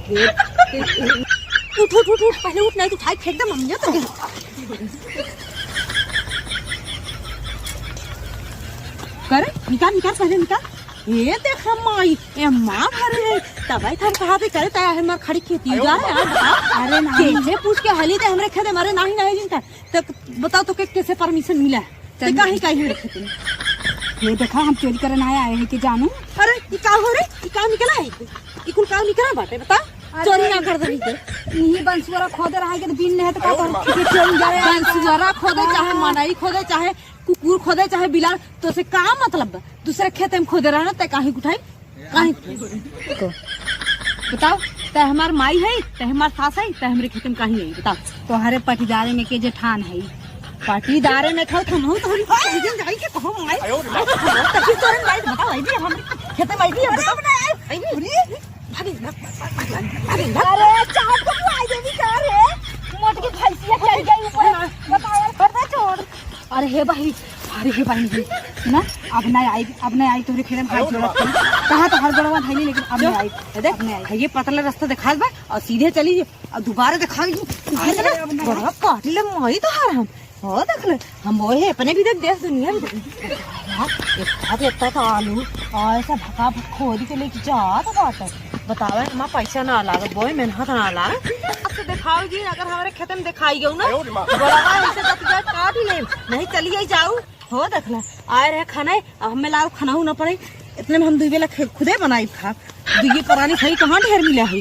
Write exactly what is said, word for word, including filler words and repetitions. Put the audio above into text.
उठ, उठ, उठ, उठ, पहले उठ, नहीं तो उठाई फेंक दे मम्मी तो। करे, निकाल, निकाल, पहले निकाल। ये देख माई, ए माँ भरे है। तब आई हम कहा थे, करे, तया है मार खड़ी खेती जा है, हाँ, हाँ। अरे नहीं। केले पूछ के हली दे हमरे खेते मारे, नहीं, नहीं जिनता। तो बताओ तो के, कैसे परमिशन मिला है? ते काहे, काहे हमरे खेते में? ये देखा, हम चोरी करे ना आए हैं कि जानू। अरे, ई का हो रे? ई का निकला है? ई कुल का निकला बाटे, बता? अरे, चोरी ना कर देनी के। इही बंसुअरा खोदे रहा के तो बिन नहीं तो का कर? ये चोरी जा रहे हैं। बंसुअरा खोदे, चाहे मनई खोदे, चाहे कुकुर खोदे, चाहे बिलार, तो से का मतलब बा? दूसरे खेते में खोदे रहा ना, ते काहे उठाई? काहे? को? बताओ, ते हमार माई है, ते हमार सास है, ते हमरे खेते में काहे आई? बताओ। तोहरे पटीदारे में के जेठान है? पटीदारे में खाओ, हम हूँ तोहरी, तोहरी जाई के कहो माई। तभी तोहरे माई बताओ, आई भी हम खेते में आई भी, बताओ। आई भी, भागी ना, भागी ना। अरे, चाँद को आई देवी का रे? मोटकी भैंसिया चढ़ गई ऊपर। बताओ यार, कर दे छोड़। अरे हे भाई, अरे हे भाई, ना, अब नहीं आई, अब नहीं आई, तोहरे खेते में हाथ जोड़त हई। कहाँ तो हर गोड़वा धइली, लेकिन अब नहीं आई। ए देख, अब नहीं आई। ये पतला रास्ता दिखात बा, और सीधे चली, और दोबारा दिखा दी। अरे, अब नहीं। बड़ा काट ले माई तोहार हम। हो देख ले, हम वो है, अपने भी देख, देश दुनिया भी देख। यार, इतना तो, इतना तो आलू, और ऐसा भका भक खोद के लेके जात बाटे। बतावे, हमार पैसा ना लागे, बोए मेहनत ना लागे। अब तो दिखाओ जी, अगर हमारे खेते में दिखाई गयो ना, आयो रे माँ। तो बड़ा भाई इसे दस हजार काट ही ले, नहीं चली आई जाऊ। हो देखला, आए रहे खाना, अब हमें लाओ खाना ना पड़े, इतने में हम दुई बेला खे-, खुदे बनाई खा। दुई परानी खाई कहाँ ढेर मिला है।